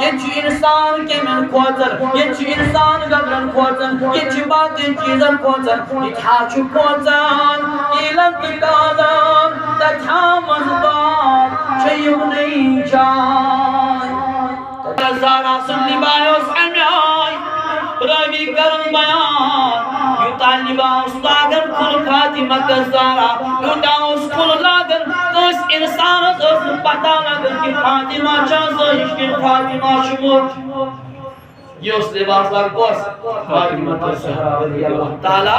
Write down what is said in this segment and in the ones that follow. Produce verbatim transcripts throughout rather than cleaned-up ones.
ییٚتہِ چھُ اِنسان کیٚمٮ۪ن کھوژان، ییٚتہِ چھُ اِنسان گگرن کھوژان، ییٚتہِ چھُ باقین چیٖزن کھوژان۔ یہِ کیٛاہ چھُ کھوژان؟ کیلن تہٕ کالن، تتہِ ہا منٛز باغ چھِ یِمنٕے جاے۔ تہٕ زہرا سُنٛد لباس اوس اَمہِ آیہِ۔ راوی کرن بیان، یوٗتاہ لباس لاگن کھُل فاطمہ تہٕ زہرا، یوٗتاہ اوس کھُل لاگن۔ کٲنٛسہِ اِنسانس ٲس نہٕ پتہ لگان کہِ فاطمہ چھا زٲیِج کِنہٕ فاطمہ چھُ موٚٹ۔ یہِ اوس لباس لاگان کۄس؟ فاطمہ تہٕ زہرا رضی اللہ تعالیٰ۔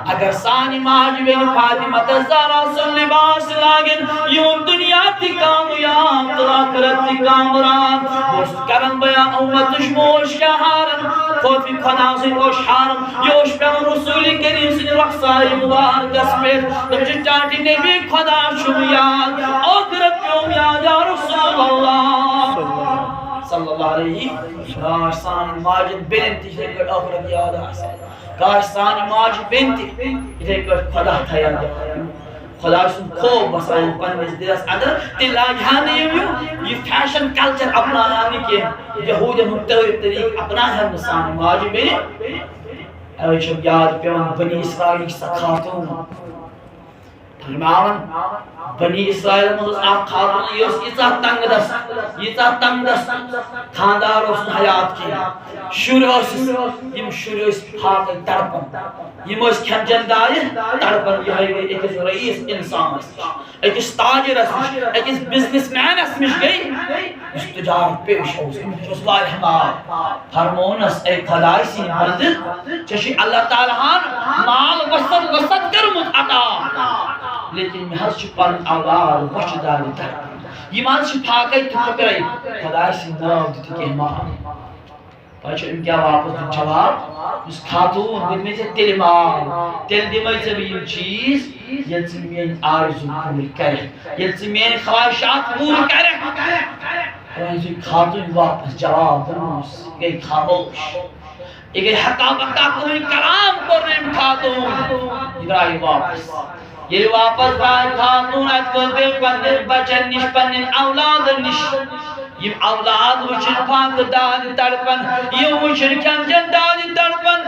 اگر سانہِ ماجہِ بیٚنہِ فاطمہ تہٕ زہرا سُنٛد لباس لاگن، یِہُنٛد دُنیا تہِ کامیاب تہٕ آخرت تہِ کامران۔ بہٕ اوسُس کران بیان، اُمتٕچ موج کیٛاہ ہاران، خوفِ خدا سۭتۍ اوس ہاران۔ یہِ اوس پٮ۪وان رسول کریم سٕنٛدِ رخسارِ مبارکس پٮ۪ٹھ۔ تٔمِس چھُ چاٹہِ نبی خدا چھُم یاد، ٲخرت پیوم یاد، یا رسول اللہ صلی اللہ علیہ۔ کاش سانہِ ماجہِ بیٚنہِ تہِ یِتھے پٲٹھۍ ٲخرت یاد آسہِ۔ کاش سانہِ ماجہِ بیٚنہِ تہِ یِتھے پٲٹھۍ خدا تھایہِ یاد۔ خدا سُنٛد خوف بسان پننِس دِلس اندر، تیٚلہِ لاگہِ ہا نہٕ یِم یہِ، یہِ فیشن کلچر اپناوان نہٕ کینٛہہ، یہوٗدٮ۪ن ہُنٛد طور طریٖقہٕ اپناوہن نہٕ سانہِ ماجہِ بیٚنہِ۔ اوے چھُم یاد پٮ۪وان بنی اسرائیلٕچ سۄ خاتوٗن۔ فرماوان، بنی اسرائیل منٛز ٲس اکھ خاتوٗن، یہِ ٲس ییٖژاہ تنگ دست، ییٖژاہ تنگ دست، خاندار اوس نہٕ حیات کینٛہہ۔ شُرۍ ٲسِس، یِم شُرۍ ٲسۍ فاقے تڑپان، یِم ٲسۍ کھٮ۪ن چٮ۪ن دارِ تڑپان۔ یِہوٚے گٔے أکِس رئیس اِنسانس نِش، أکِس تاجرس نِش، أکِس بزنس مینس نِش گٔے، یُس تجارت پیش اوس، أمِس اوس واریاہ مال۔ فرمونس، اے خداے سٕنٛدۍ بندٕ، ژےٚ چھُے اللہ تعالیٰ ہن مال وسط وسط کٔرمٕژ عطا، لیکن مےٚ حظ چھُ پنُن اولاد بۄچھِ دارِ تڑپان۔ یِم حظ چھِ فاقے تہٕ فقرے۔ خداے سٕنٛدۍ ناو دِتُکھ أمۍ مال۔ پتہٕ چھُ أمۍ کیٛاہ واپس دیُت جواب؟ یُس خاتوٗن، ؤنۍ مےٚ ژےٚ تیٚلہِ مال، تیٚلہِ دِمے ژےٚ بہٕ یِم چیٖز، ییٚلہِ ژٕ میٲنۍ آرزو پوٗرٕ کرکھ، ییٚلہِ ژٕ میٲنۍ خواہشات پوٗرٕ کرکھ۔ وۄنۍ یُتھُے خاتوٗن واپس جواب دوٚپنَس، یہِ گٔے خاموش۔ یہِ گٔے ہتا بتا، کٕہٕنۍ کلام کوٚر نہٕ أمۍ خاتوٗن۔ یہِ درٛایہِ واپس۔ ییٚلہِ واپس درٛاے خاتوٗن، اَتہِ کٔر تٔمۍ پننٮ۪ن بچن نِش، پننٮ۪ن اولادن نِش۔ یِم اولاد وٕچھِن فاقہٕ دادِ تڑپن، یِم وٕچھِن کھٮ۪ن چٮ۪ن دادِ تڑپن۔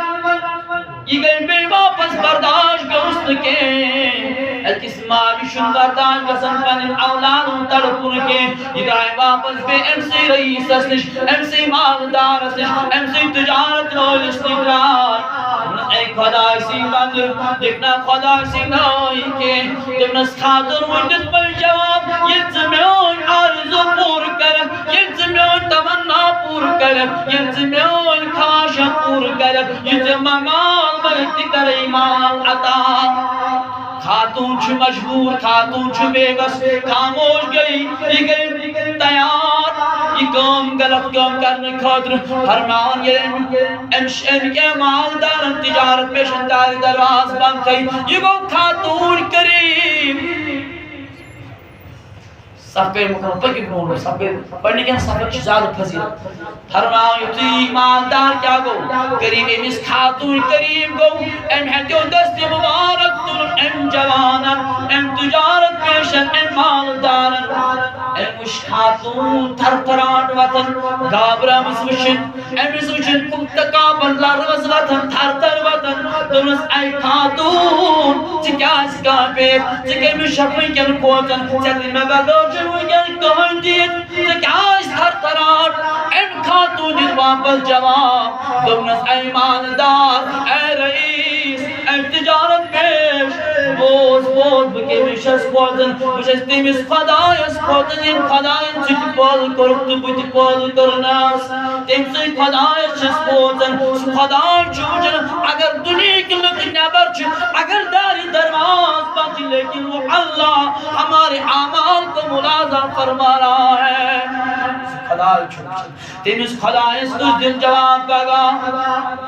یہِ گٔے بیٚیہِ واپس، برداشت گوٚوُس نہٕ کینٛہہ۔ أکِس ماجہِ چھُنہٕ برداشت گژھان پنٕنۍ اولاد ہُنٛد تڑپُن کینٛہہ۔ یہِ درٛاے واپس بیٚیہِ أمۍ سٕے رئیسس نِش، أمۍ سٕے مالدارس نِش، أمۍ سٕے تجارت وٲلِس نِش درٛاے۔ دوٚپنس، اے خۄداے سٕنٛدۍ بندٕ، دِکھ نا خۄداے سٕنٛدۍ ناوٕے کینٛہہ۔ دوٚپنس، خاتوٗن وۄنۍ دیُت پنُن جواب، ییٚلہِ ژٕ میٲنۍ آرزو پوٗرٕ کرکھ، ییٚلہِ ژٕ میٲنۍ تمنا پوٗرٕ کرکھ، ییٚلہِ ژٕ میٲنۍ خواہشات پوٗرٕ کرکھ، یہِ ژےٚ مال بنہِ تہِ کرے مال عطا۔ خاتوٗن چھُ مجبوٗر، خاتوٗن چھُ بے بس، خاموش گٔے، یہِ گٔے تیار یہِ کٲم، غلط کٲم کرنہٕ خٲطرٕ۔ فرماوان، ییٚلہِ أمۍ، أمۍ، أمۍ کیٛاہ مالدارن تجارت پیشن دارِ دروازٕ بنٛد تھٲے، یہِ گوٚو خاتوٗن کریم۔ صفحہٕ مُکمل، پٔکِو برونٛٹھ برونٛٹھ، صفحہٕ پٔرِو۔ پٔرنہٕ کٮ۪ن صفحن چھِ زیادٕ فضیلت۔ فرماو، یُتھُے یہِ مالدار کیٛاہ گوٚو؟ کریم، أمِس خاتوٗن کریم گوٚو، أمۍ ہیٚتیو دستِ مُبارک تُلُن أمۍ جوانن، أمۍ تجارت پیشن، أمۍ مالدارن۔ أمۍ وٕچھ خاتوٗن تھرتھراٹ وتھان، گابرٲمٕژ وٕچھِتھ۔ أمِس وٕچھِتھ کُم تکابن لرز وتھان، تھر تھر وتھان۔ دوٚپنس، اے خاتوٗن، ژٕ کیٛازِ کانپے؟ ژٕ کٔمِس چھکھ وٕنکٮ۪ن کھوژان؟ ژےٚ تہٕ مےٚ بغٲر چھُنہٕ وٕنکٮ۪ن کٕہٕنۍ تہِ ییٚتہِ۔ ژٕ کیٛازِ تھر تھراٹ؟ أمۍ خاتوٗن دیُت واپس جواب، دوٚپنس، اے مالدار، اے رئیس، اے تجارت پیش، بوز، بوز، بہٕ کٔمِس چھَس کھوژان؟ بہٕ چھَس تٔمِس خۄدایَس کھوژان، ییٚمۍ خۄدایَن ژٕ تہِ پٲدٕ کوٚرُکھ تہٕ بہٕ تہِ پٲدٕ کوٚرنَس۔ تٔمۍ سٕے خۄدایَس چھَس کھوژان۔ سُہ خۄداے چھُ وٕچھان، اگر دُنیہٕکۍ لُکھ نٮ۪بر چھِ، اگر دارِ دروازٕ پَتہٕ چھِ، لیکن وہ اللہ ہمارے اعمال کو ملاحظہ فرما رہا ہے۔ سُہ خۄداے چھُ وٕچھان۔ تٔمِس خۄدایَس کُس دِن جواب پگاہ؟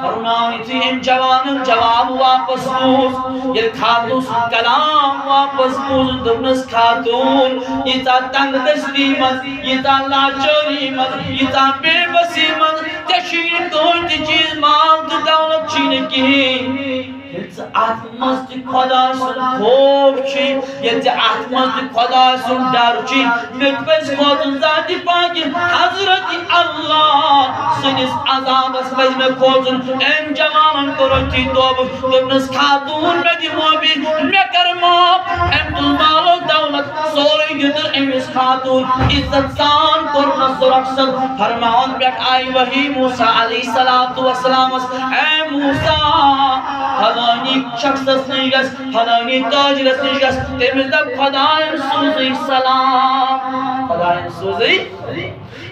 فرماو، یُتھُے أمۍ جوانَن جواب واپس بوٗز، ییٚلہِ خاتوٗن سُنٛد کلام واپس بوٗز، دوٚپنَس، خاتوٗن، ییٖژاہ تنگ دستی منٛز، ییٖژاہ لاچٲری منٛز، ییٖژاہ بے بسی منٛز، ژےٚ چھُے نہٕ کٕہٕنۍ تہِ چیٖز، مال تہٕ دولت چھُے نہٕ کِہیٖنۍ۔ ییٚلہِ ژٕ اتھ منٛز تہِ خۄداے سُنٛد خوف چھُے، ییٚلہِ ژٕ اتھ منٛز تہِ خۄداے سُنٛد ڈر چھُے، مےٚ تہِ پزِ کھوژُن ذاتِ پاکہِ حضرت اللہ سٕنٛدِس عذابس پزِ مےٚ کھوژُن۔ أمۍ جوانن کوٚر أتھی توبہٕ، دوٚپنس، "خاتوٗن، مےٚ دِ معٲفی، مےٚ کر معاف۔" أمۍ تُل مال و دولت سورُے دیُتُن أمِس خاتوٗن، عزت سان کوٚرنس رۄخصت۔ فرماوان پٮ۪ٹھ آیہِ وحی موسیٰ علیہ الصلوۃ والسلامس، "اے موسیٰ، فلٲنی شخصس نِش گژھ، فلٲنی تاجرس نِش گژھ، تٔمِس دپ خۄداین سوٗزٕے سلام، خۄداین سوٗزٕے۔"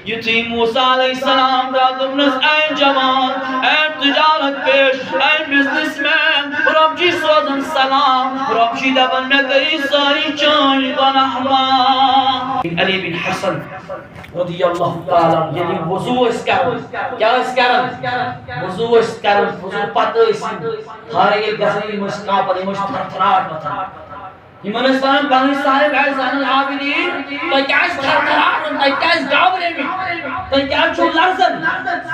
یُتھُے موسیٰ علیہ السلام درٛاو، دوٚپنس، "اے جوان، اے تجارت پیش، اے بزنس مین، رۄب چھُے سوزان سلام، رۄب چھُے دپان مےٚ کٔرِو سٲری چٲنۍ گۄناہ معاف۔" علی بن حسن رضی اللہ تعالیٰ عنہ، ییٚلہِ وضو ٲسۍ کران، کیٛاہ ٲسۍ کران؟ وضو ٲسۍ کران، وضو پتہٕ ٲسۍ یِم تھارٕ ییٚلہِ گژھان، یِم ٲسۍ کانٛپان، یِم ٲسۍ تھرتھراٹ مَتھان۔ یِمن ٲسۍ وَنان، بنی صاحب، اے زینُل عابدین، تُہۍ کیٛازِ تھرتھراوان، تُہۍ کیٛازِ گابرٲومٕتۍ، تُہۍ کیٛازِ چھِو لرزان؟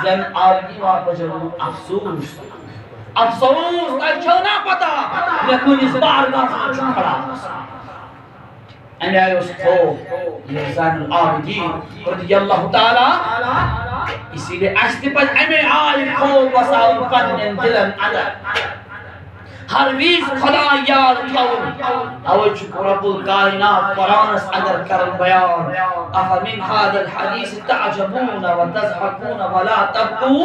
زینُل عابدین واپس جواب، افسوس، افسوس، تۄہہِ چھو نا پتہ، مےٚ کُنِس بارگاہس منٛز چھُ کھڑا آسُن۔ اَمہِ آیہِ اوس خوف، یہِ زینُل عابدین رضی اللہ تعالیٰ۔ اسی لیے اَسہِ تہِ پَزِ اَمے آیہِ خوف وَساوُن پننٮ۪ن دِلن اندر۔ ہر وِزِ خۄداے یاد تھاوُن۔ اوے چھُ رب الکائنات قرآنس اندر کران بیان، "افمن هذا الحديث تعجبون وتضحكون ولا تبكون۔"